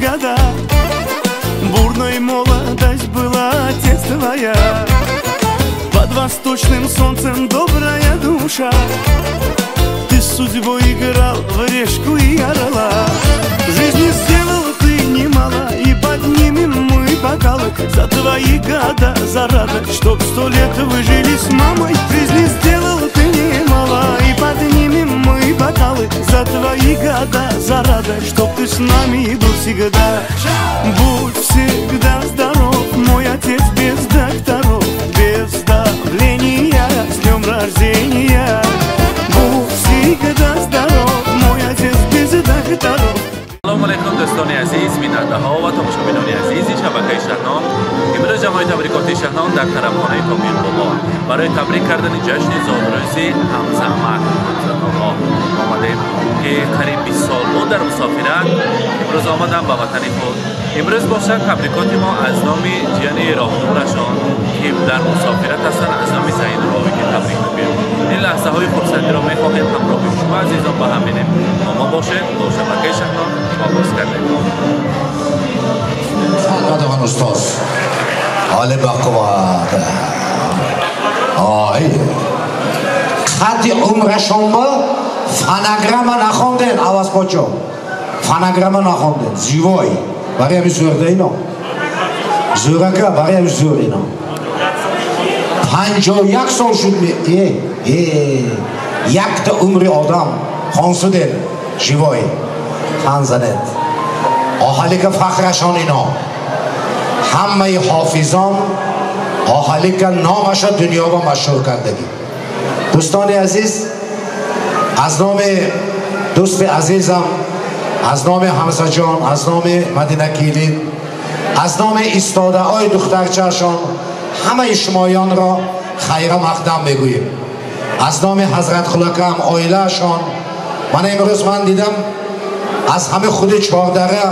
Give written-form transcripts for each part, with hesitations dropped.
года. Бурной молодость была, отец твоя. Под восточным солнцем добрая душа. Ты с судьбой играл в решку и орла. Жизни сделал ты немало, и поднимем мы бокалы за твои года, за радость, чтоб 100 лет вы жили с мамой. Жизни сделал ты немало, и поднимем мы бокалы за твои года, за радость, чтоб ты с нами был всегда. Будь всегда здоров, мой отец, без докторов, без давления, с днем рождения. Будь всегда здоров, мой отец, без докторов. Салом алейкум, дӯстони азиз, бинандаҳо ва тамошобинони азизи шабакаи Шаҳнон. Имрӯз ҷамоаи табрикоти Шаҳнон дар тарабхонаи Помир Бобо барои табрик кардани ҷашни зодрӯзи Ҳамзаамак Ҳамзатоғо омадем, ки қариб 20 сол буд дар мусофират. Имрӯз омадам ба ватани худ. Имрӯз бошад табрикоти мо аз номи ҷияни роҳдурашон, ки дар мусофират ҳастанд, аз номи Зайнуллоҳе ки табрик мегӯем. Ин лаҳзаҳои хурсандиро мехоҳем ҳамроҳи шумо азизон ба ҳам бинем. Бо мо бошед, бо шабакаи Шаҳнон оғоз кардем. Фармадагон устоз, ҳоли бақувват. Ой, қадди умрашон ба фонограмма нахонден, Аваз почо. Фонограмма нахонден, живой. Барои ҳамин зӯрда ино. Зӯрака, барои ҳамин зӯр ино. 51 сол шуд якта умри одам хонсуден, живой. Хан занед. Оҳалика фахрашон ино. Ҳамаи ҳофизон оҳалика номаша дунёба машҳур кардагӣ. Дӯстони азиз, аз номи дӯсти азизам, аз номи Ҳамзаҷон, аз номи Мадинакилин, аз номи истодаҳои духтарчаашон ҳамаи шумоёнро хайра мақдам мегӯем. Аз номи Ҳазратхулакам, оилаашон. Мана имрӯз ман дидам аз ҳами худи Чордара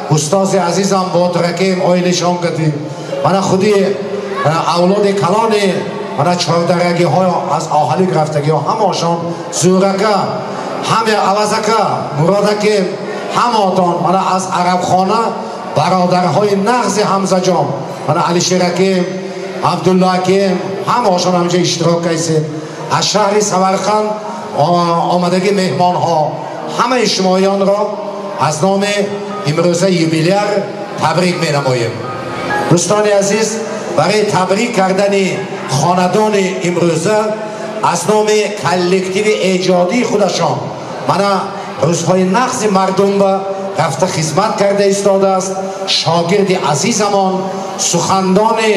устози азизам Ботракем оилашон кадим. Мана худи авлоди калони мана чордарагиҳо аз оҳалик рафтагиҳо ҳамашон, Зӯрака, ҳаме Авазака, Муродакем, ҳамотон, мана аз Арабхона бародарҳои нағзи Ҳамзаҷон, мана Алишеракем, Абдуллоакем, ҳамашон ҳамҷа иштирок кайсед. Аз шаҳри Самарқанд омадаги меҳмонҳо, ҳамаи шумоёнро аз номи имрӯза юбиляр табрик менамоем. Дӯстони азиз, барои табрик кардани хонадони имрӯза аз номи коллективи эҷодии худашон, мана рӯзҳои нағзи мардум ба рафта хизмат карда истодааст шогирди азизамон, сухандони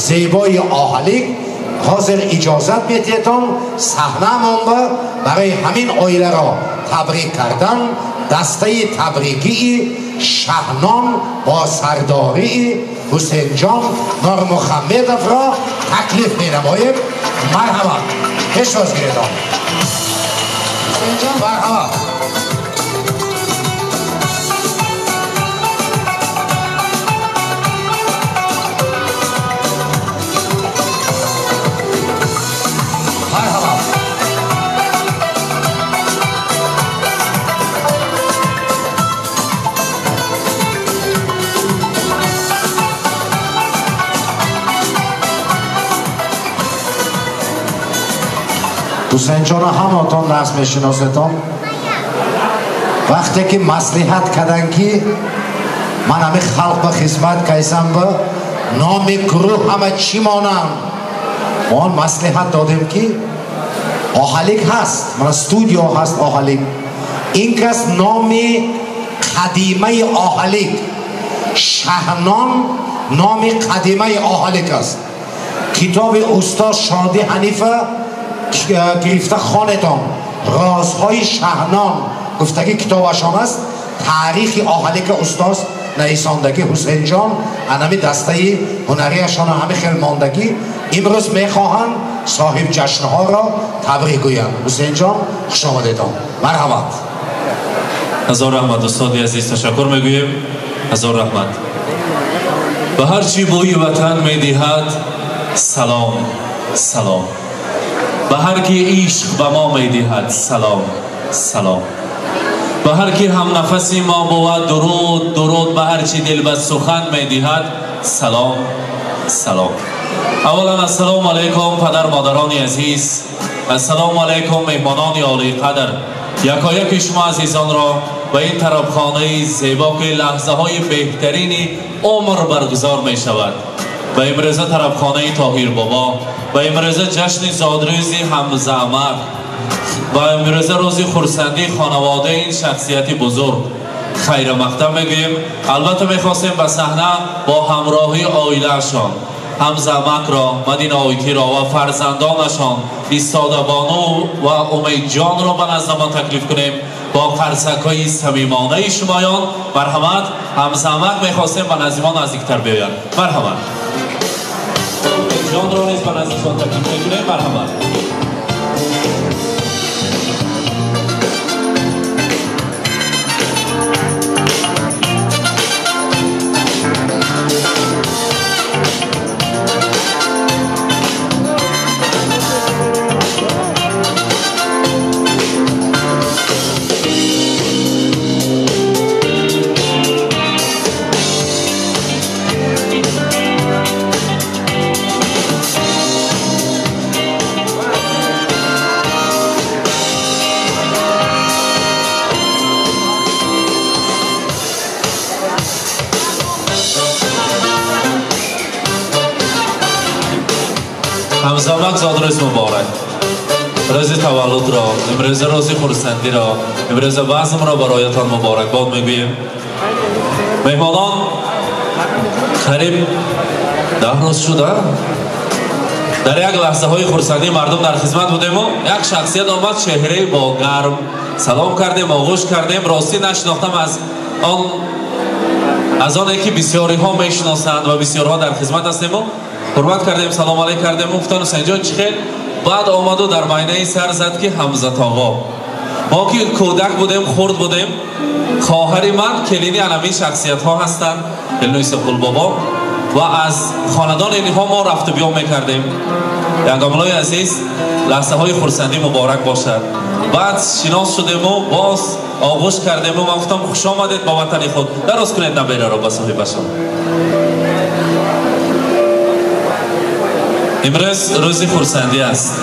зебои оҳалик. Ҳозир иҷозат медиҳетон саҳнаамон ба барои ҳамин оиларо табрик кардан дастаи табрикии Шаҳнон бо сардории Ҳусейнҷон Нормухаммедовро таклиф менамоем. Марҳамат, пешвоз гиредон. Ҳусейнҷон, марҳамат. Ҳусейнҷонро ҳаматон нағз мешиносетон. Вақте ки маслиҳат карданд, ки ман ҳами халқ ба хизмат кайсам, ба номи гурӯҳ ҳама чӣ монам, он маслиҳат додем, ки оҳалик ҳаст, мана студио ҳаст оҳалик. Ин кас номи қадимаи оҳалик, Шаҳнон номи қадимаи оҳалик аст. Китоби устод Шоди Ҳанифа гирифта хонетон, розҳои Шаҳнон гуфтагӣ китобашон аст. Таърихи оҳалика устоз нависондагӣ Ҳусейнҷон, анами дастаи ҳунарияшон ҳами хел мондагӣ. Имрӯз мехоҳанд соҳиб ҷашнҳоро табрик гӯянд. Ҳусейнҷон, хуш омадедон, марҳамат. Ҳазор раҳмат, устоди азиз, ташаккур мегӯем. Ҳазор раҳмат. Ба ҳар чӣ бӯи ватан медиҳад салом, салом. Ба ҳар ки ишқ ба мо медиҳад салом, салом. Ба ҳар ки ҳамнафаси мо бувад дуруд, дуруд, ба ҳар чи дил ба сухан медиҳад салом, салом. Аввалан ассалому алайкум падар модарони азиз, ассалому алайкум меҳмонони олиқадр. Якояки шумо азизонро ба ин тарабхонаи зебо ки лаҳзаҳои беҳтарини умр баргузор мешавад, ба имрӯза тарабхонаи Тоҳир бобо, ба имрӯза ҷашни зодрӯзи Ҳамза Амак, ба имрӯза рӯзи хурсандии хонаводаи ин шахсияти бузург хайрмақдам мегӯем. Албатта мехостем ба саҳна бо ҳамроҳии оилаашон Ҳамза Амакро, Мадина Ойтиро ва фарзандонашон Истодабону ва Умедҷонро ба назди мо таклиф кунем бо қарсакҳои самимонаи шумоён. Марҳамат, Ҳамза Амак мехостем ба назди мо наздиктар биёяд. Марҳамат, Умедҷонро низ ба наздишон таклиф мекунем. Марҳамат. Ҳамза Амак зодрӯз муборак. Рӯзи таваллудро, имрӯза рӯзи хурсандиро, имрӯза базмро бароятон муборакбод мегӯем. Меҳмонон, қариб 10 рӯз шуда дар як лаҳзаҳои хурсандии мардум дар хизмат будему як шахсият омад, чеҳраи бо гарм салом кардем, оғӯш кардем. Ростӣ нашинохтам аз оне ки бисёриҳо мешиносанд ва бисёрҳо дар хизмат ҳастему ҳурмат кардем, салом алейк кардем. Гуфтан Ҳусайнҷон чӣ хел? Баъд омаду дар майнаи сар зад ки Ҳамза тоғо. Мо ки кӯдак будем, хурд будем, хоҳари ман келини анамин шахсиятҳо ҳастанд, келину Исоқулбобо, ва аз хонадони инҳо мо рафту биё мекардем. Янгомлои азиз, лаҳзаҳои хурсандӣ муборак бошад. Баъд шинос шудему боз оғӯш кардему ман гуфтам хуш омадед ба ватани худ. Дароз кунед набераро ба соҳибашон. Имрӯз рӯзи хурсандӣ аст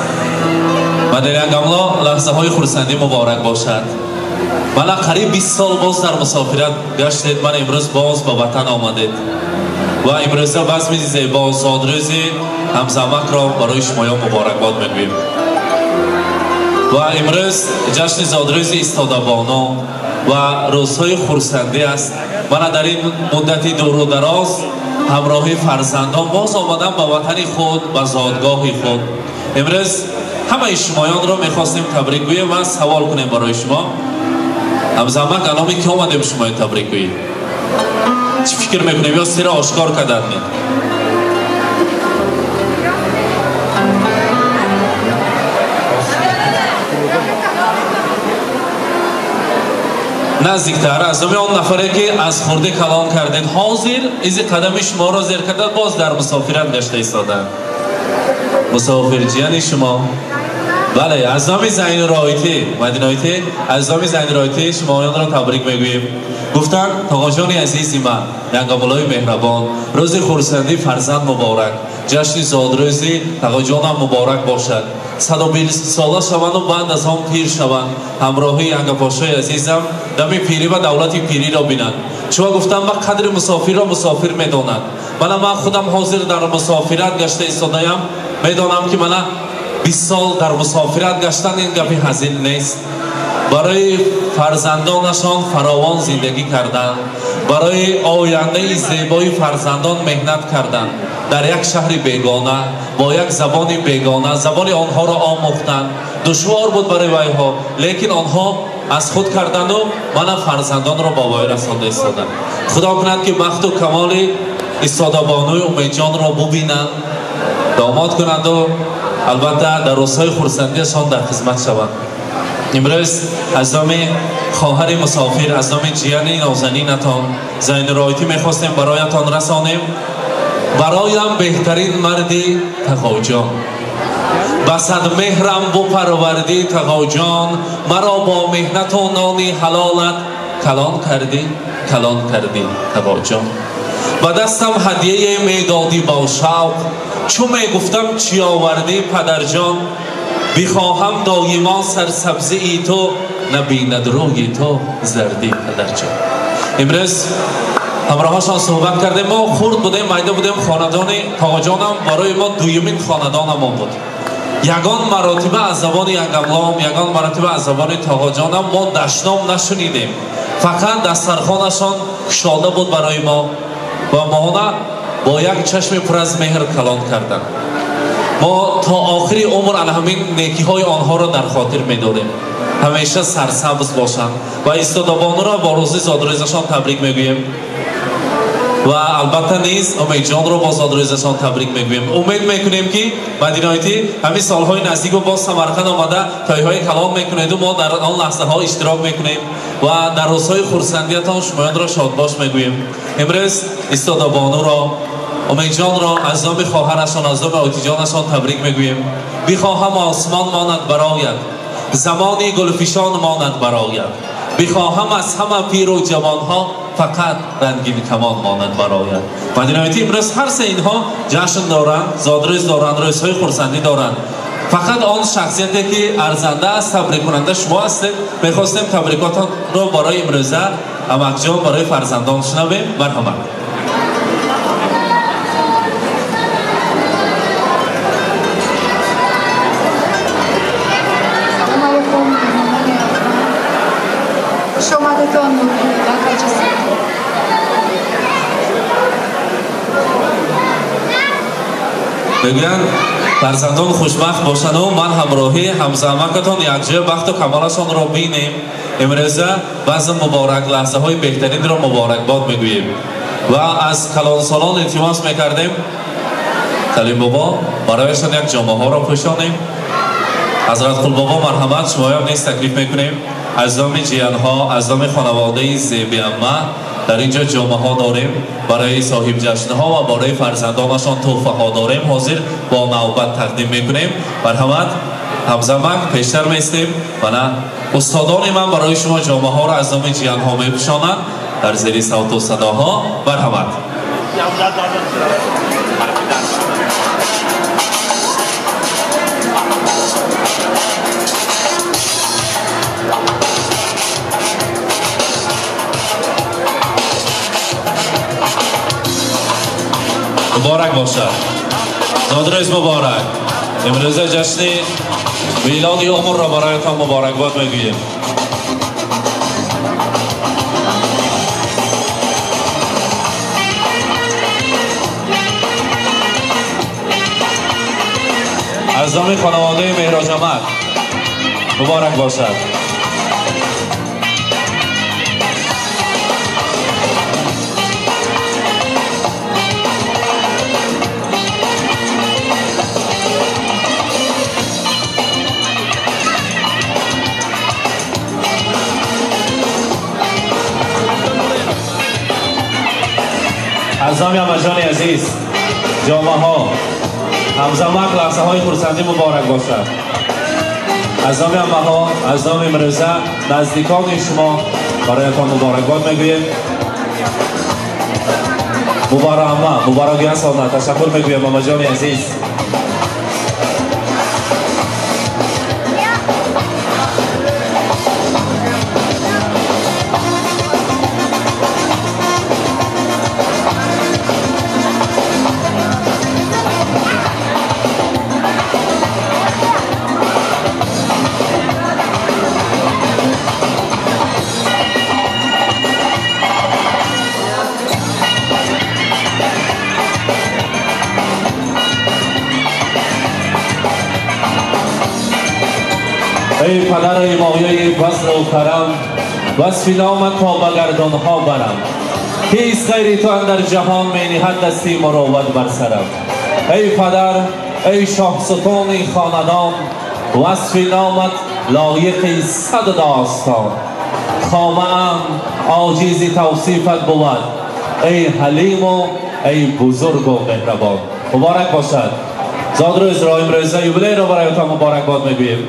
ва дар Янгамло лаҳзаҳои хурсандӣ муборак бошад. Мана қариб 20 сол боз дар мусофират гаштед, ман имрӯз боз ба ватан омадед ва имрӯза базми зебо зодрӯзи Ҳамза Амакро барои шумоён муборакбод мегӯем. Ва имрӯз ҷашни зодрӯзи Истодабону ва рӯзҳои хурсандӣ аст. Мана дар ин муддати дуру дароз ҳамроҳи фарзандон боз омадан ба ватани худ, ба зодгоҳи худ. Имрӯз ҳамаи шумоёнро мехостем табрик гӯем ва савол кунем барои шумо. Ҳамза Амак, аноми ки омадем шумоё табрик гӯем? Чӣ фикр мекунем ё сира ошкор кардан? Наздиктар аз номи он нафаре ки аз хурдӣ калон кардед, ҳозир изи қадами шуморо зер карда боз дар мусофират гашта истоданд. Мусофирҷияни шумо. Бале, аз номи Зайнуроитӣ, Мадиноитӣ, аз номи Зайнуроитӣ шумоёнро табрик мегӯем. Гуфтанд тоғоҷони азизи ман, Янгомулои меҳрабон, рӯзи хурсандӣ фарзанд муборак, ҷашни зодрӯзи тағоҷонам муборак бошад. 120 сола шаванду баъд аз он пир шаванд. Ҳамроҳии Янгапошои азизам дами пирӣ ва давлати пириро бинанд. Шумо гуфтам ма қадри мусофирро мусофир медонад. Мана ман худам ҳозир дар мусофират гашта истодаям, медонам ки мана 20 сол дар мусофират гаштан ин гапи ҳазил нест. Барои фарзандонашон фаровон зиндагӣ кардан, барои ояндаи зебои фарзандон меҳнат кардан, дар як шаҳри бегона бо як забони бегона, забони онҳоро омӯхтан душвор буд барои вайҳо, лекин онҳо аз худ кардану мана фарзандонро ба воя расонда истоданд. Худо кунад ки бахту камоли Истодабонуи Умедҷонро бубинанд, домод кунанду албатта дар рӯзҳои хурсандиашон дар хизмат шаванд. Имрӯз аз номи хоҳари мусофир, аз номи ҷияни нозанинатон Зайнуроитӣ мехостем бароятон расонем. Бароям беҳтарин марди тағоҷон, Ба сад меҳрам бупарвардӣ тағоҷон, маро бо меҳнату нони ҳалолат калон кардӣ, калон кардӣ тағоҷон. Ба дастам ҳадияе медодӣ бо шавқ, чу мегуфтам чӣ овардӣ падарҷон. Бихоҳам доимо сарсабзии ту, набинад рӯи ту зардӣ падарҷон. Имрӯз ҳамроҳашон суҳбат кардем. Мо хурд будем, майда будем, хонадони тоғоҷонам барои мо дуюмин хонадонамон буд. Ягон маротиба аз забони ягамлом, ягон маротиба аз забони тоғоҷонам мо дашном нашунидем. Фақат дастархонашон кушода буд барои мо ва моона бо як чашми пур аз меҳр калон карданд. Мо то охири умр ана ҳамин некиҳои онҳоро дар хотир медорем. Ҳамеша сарсабз бошанд ва истодобонуро бо рӯзи зодрӯзашон табрик мегӯем ва албатта низ Умедҷонро бо зодрӯзашон табрик мегӯем. Умед мекунем, ки Мадинаоити ҳамин солҳои наздику боз Самарқанд омада тойҳои калон мекунеду мо дар он лаҳзаҳо иштирок мекунем ва дар рӯзҳои хурсандиятон шумоёнро шодбош мегӯем. Имрӯз истодобонуро, Умедҷонро аз номи хоҳарашон, аз номи отиҷонашон табрик мегӯем. Бихоҳам осмон монад барояд, замони гулфишон монад барояд, бихоҳам аз ҳама пиру ҷавонҳо фақат рангин камон монад барояд. Мадинаоити, имрӯз ҳар се инҳо ҷашн доранд, зодрӯз доранд, рӯзҳои хурсандӣ доранд. Фақат он шахсияте ки арзанда аст, табриккунанда шумо ҳастед. Мехостем табрикотонро барои имрӯза амакҷон, барои фарзандон шунавем. Марҳамат. Салом алайкум, меҳмонони арҷманд. Хуш омадетон, Нургул. Мегӯянд, фарзандон хушбахт бошану ман ҳамроҳи ҳамзамакатон якҷоя бахту камолашонро бинем. Имрӯза баъзе муборак лаҳзаҳои беҳтаринро муборакбод мегӯем ва аз калонсолон илтимос мекардем, Салим бобо, барояшон як ҷомаҳоро пӯшонем. Ҳазратқулбобо, марҳамат, шумоям низ таклиф мекунем. Аз номи ҷиянҳо, аз номи хонаводаи зебиамма дар ин ҷо ҷомаҳо дорем барои соҳибҷашнҳо ва барои фарзандонашон тӯҳфаҳо дорем. Ҳозир бо навбат тақдим мекунем. Марҳамат, ҳамзамак, пештар меистем. Мана устодони ман барои шумо ҷомаҳоро аз номи ҷиянҳо мепӯшонанд дар зери савту садоҳо. Марҳамат. Муборак бошад, зодрӯз муборак. Имрӯза ҷашни милоди умрро бароятон муборакбод мегӯем. Аз номи хонаводаи Меҳроҷамад муборак бошад. Аз номи амаҷони азиз ҷомаҳо. Ҳамзамак, лаҳзаҳои хурсандӣ муборак бошад. Аз номи амаҳо, аз номи имрӯза наздикони шумо бароятон муборакбод мегӯем. Муборак, амма, муборак ясона. Ташаккур мегӯем, амаҷони азиз. Эй падари мояи фазлу карам, васфи номат то ба гардонҳо барам. Кист ғайри ту андар ҷаҳон мениҳад дасти муровват бар сарам? Эй падар, эй шоҳсутони хонадон, васфи номат лоиқи сад достон. Хомаам оҷизи тавсифат бувад, эй ҳалиму эй бузургу меҳрабон. Муборак бошад. Зодрӯзро имрӯза юбилейро бароятон муборакбод мегӯем.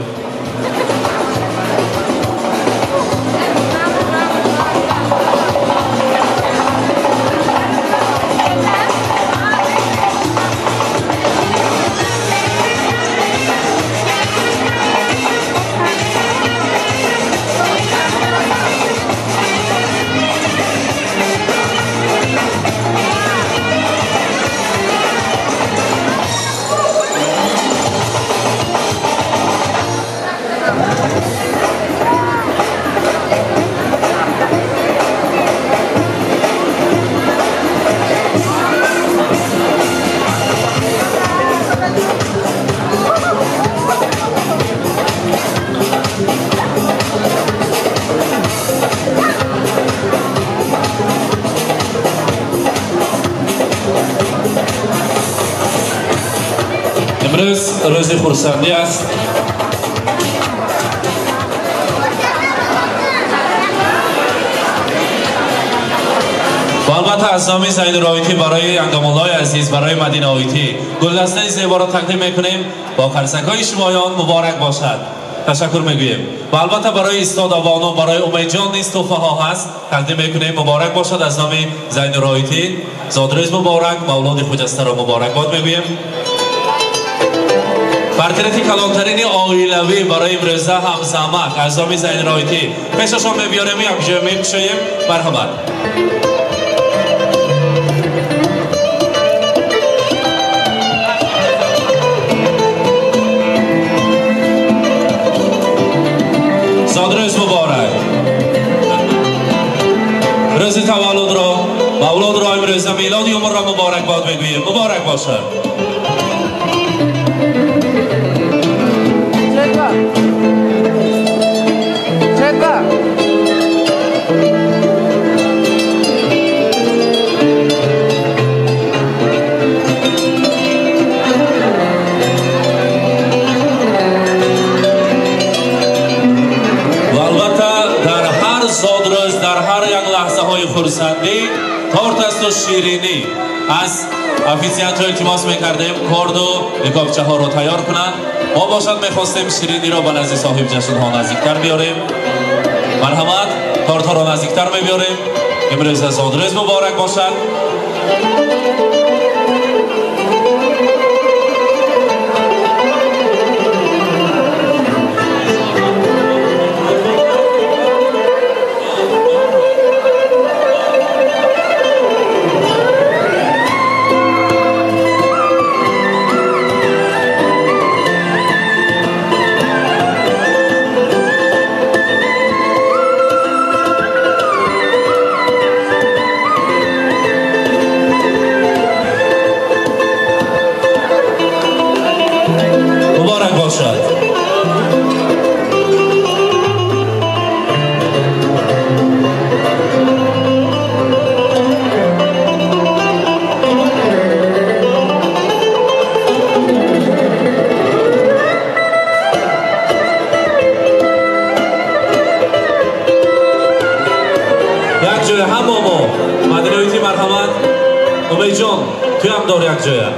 Имрӯз рӯзи хурсандӣ аст. Ва албатта аз номи Зайнур Оитӣ барои Ангамуллои азиз, барои Мадина Оитӣ гулдастаи зеборо тақдим мекунем. Бо қарсакҳои шумоён муборак бошад. Ташаккур мегӯем. Ва албатта барои истода бону, барои Умедҷон низ туҳфаҳо ҳаст, тақдим мекунем. Муборак бошад аз номи Зайнур Оитӣ. Зодрӯз муборак, мавлуди хуҷастаро муборакбод мегӯем. Портрети калонтарини оилавӣ барои имрӯза ҳамзамак аз номи Зайнур Оитӣ пешашон мебиёрем, якҷоя мекушоем. Марҳамат. Зодрӯз муборак. Рӯзи таваллудро, мавлудро, имрӯза милоди умрро муборакбод мегӯем. Муборак бошад. Ва албатта дар ҳар зодрӯз, дар ҳар як лаҳзаҳои хурсандӣ торт асту ширинӣ. Аз официантҳо илтимос мекардем корду рикобчаҳоро тайёр кунанд. Мо бошад мехостем шириниро ба назди соҳиби ҷашнҳо наздиктар биёрем. Марҳамат, тортҳоро наздиктар мебиёрем. Имрӯз зодрӯз муборак бошад. Муборак бошад. Як ҷоя ҳама мо Мадина Оитӣ, марҳамат. Умедҷон, туям дор як ҷоя.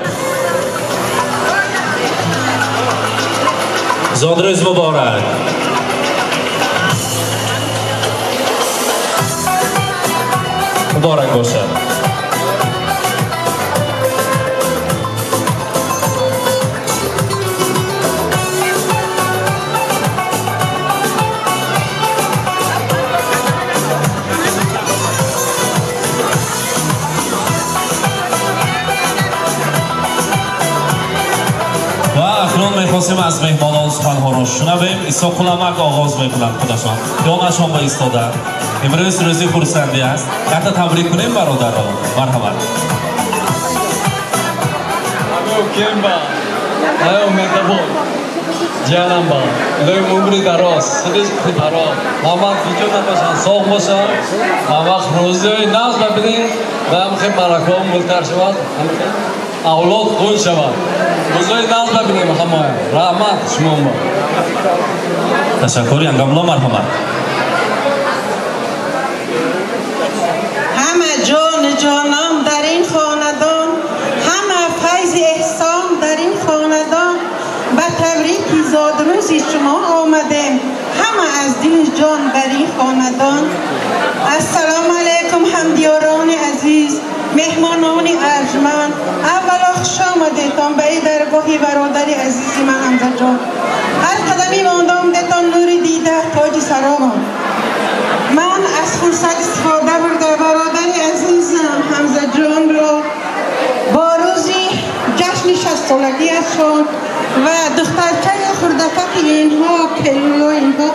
Зодрӯз муборак. Муборак бошад. Акнун мехостем аз меҳмонон суханҳоро шунавем. Исо Қуламак оғоз мекунанд худашон. Ҷонашон ба истода. Имрӯз рӯзи хурсандӣ аст. Якта табрик кунем бародарро. Марҳамат. Ҷанамба, илоҳи умри дароз, ризқи дароз, ҳамат вуҷуд бошанд, соғ бошанд, ҳамвақт рӯзиҳои нағз бибинед ва ҳамхел баракаҳо мултар шавад, ҳамхел авлод хун шавад. Рӯзҳои нағз бибинем ҳамаям. Раҳмат шумомо. Ташаккур, Янгамло, марҳамат. Ҳама ҷону ҷонон дар ин хонадон, ҳама файзи эҳсон дар ин хонадон. شما آمدیم، همه از دل جان بر این خاندان. السلام علیکم همدیاران عزیز، مهمانان ارجمند. اولا خوش آمدیتان به این درگاه برادر عزیز من حمزه جان. هر قدمی ماندم دتان نور دیده تاج سرام. من از فرصت استفاده برده برادر عزیزم حمزه جان را با روزی جشن 60 سالگی ازشان و دخترچه خردکک اینها کلو اینها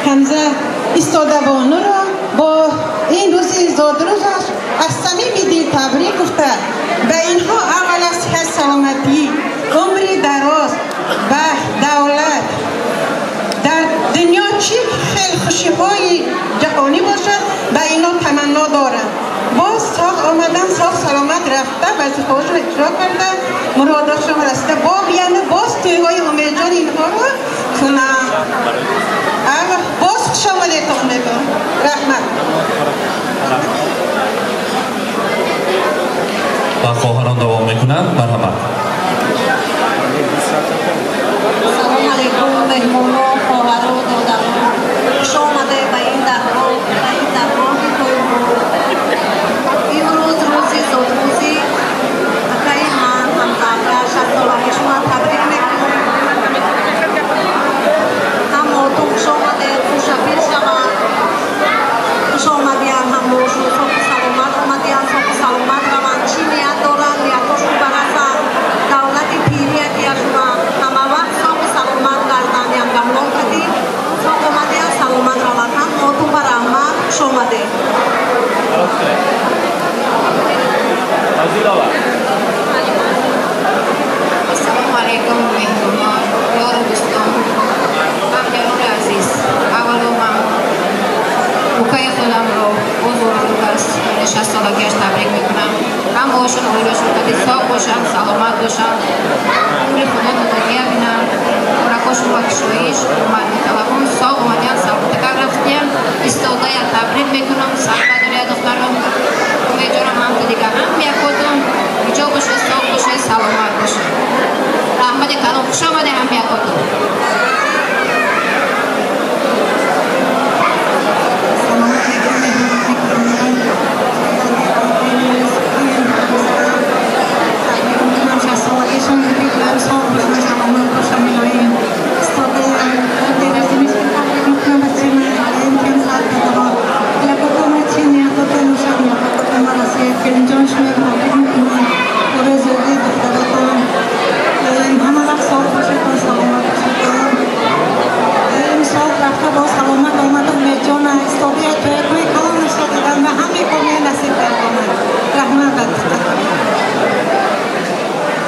حمزه ایستاده بانو را با این روزی زادروزش از صمیم دل تبریک گفته به اینها اول از سلامتی، عمری دراز و دولت در دنیا چی خیلی خوشی های جهانی باشد به اینا تمنا دارم. باز ساق آمدن، ساق سلامت رفته، وظیفه‌هاشون رو اجرا کرده، مراداشون رسیده، با بیانه باز توی های امید جان اینها رو کنم. باز خوش آمدیتان میگم. رحمت. و خواهران دوام میکنند. مرحمت. سلام علیکم مهمانو، خواهران و دادران. خوش آمده به این درگاه، به این درگاه توی امروز روزی زادروزی اکای من حمزه اکا 60 سالگیشون تبریک میکنم. هماتون خوش آمده، خوشپیر شود. خوش آمدیان همراشون، صاف سلامت آمدیان، صاف سلامت روند. چی نیت دارن نیتاشون برسن. دولت پیری اکیاشون همه وقت صاف سلامت گردن. یان گملون کدی صاف آمدیان سلامت روند. هماتون به رحمت خوش آمده. السلام علیکم مهمانان، یار و دوستان، همکاران عزیز. اولا من اوکای خودم رو بزرگ از 60 سالگیش تبریک میکنم. هم باشون اولاشون که ساق باشن، سلامت باشن، عمر خدا دادگی بینن، کورکاشون با کشویش اومد میتوان ساق اومدین، سلامت رفتیم. استاده تبریک میکنم. سر بداری دخترم امیدوارم هم دیگه هم یکاتون اینجا باشه، ساق باشه، سلامت باشه. رحمت کلام. خوش آمده هم یکاتون.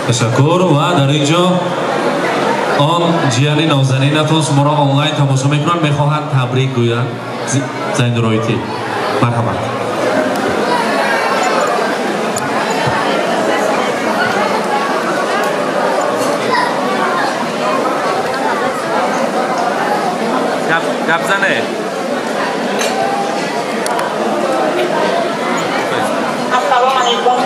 تشکر. و در اینجا آن جیانی نازنینتون شما را آنلاین تماشا میکنن، میخواهند تبریک گویند. زین رایتی مرحمت. گپ زنه. السلام علیکم.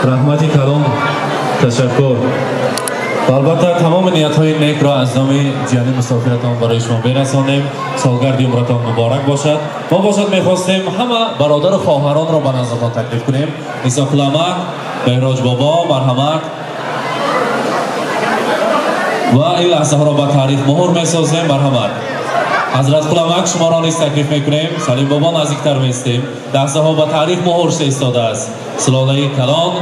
رحمتی کلام. تشکر. Ва албатта тамоми ниятҳои некро аз номи ҷияни мусофиратон барои шумо мерасонем. Солгарди умратон муборак бошад. Мо бошад мехостем ҳама бародару хоҳаронро ба наздатон таклиф кунем. Исоқулама, Беҳроҷ бобо, марҳамат. Ва ин лаҳзаҳоро ба таърих муҳр месозем. Марҳамат. Ҳазрат Қуламак, шуморо низ таклиф мекунем. Салим бобо, наздиктар меистем. Лаҳзаҳо ба таърих муҳр истодааст. Сулолаи калон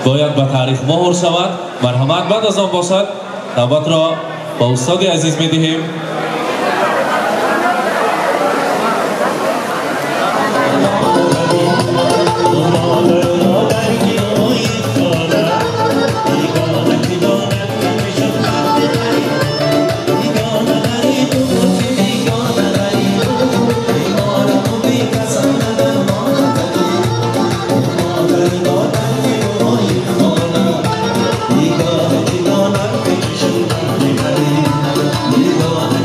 бояд ба таърих муҳр шавад. Марҳамат. Баъд аз он бошад навбатро ба устоди азиз медиҳем. Bigana.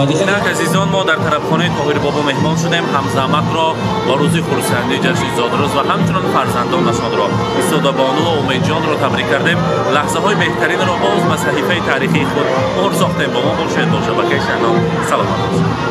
Инак азизон, мо дар тарабхонаи Тоҳирбобо меҳмон шудем. Ҳамзаамакро ба рӯзи хурсандии ҷашни зодрӯз ва ҳамчунон фарзандонашонро, Истодабону ва Умедҷонро табрик кардем. Лаҳзаҳои беҳтаринро боз ба саҳифаи таърихии худ муҳр сохтем. Бо мо бошед, бо шабакаи Шаҳнон. Саломат бошед.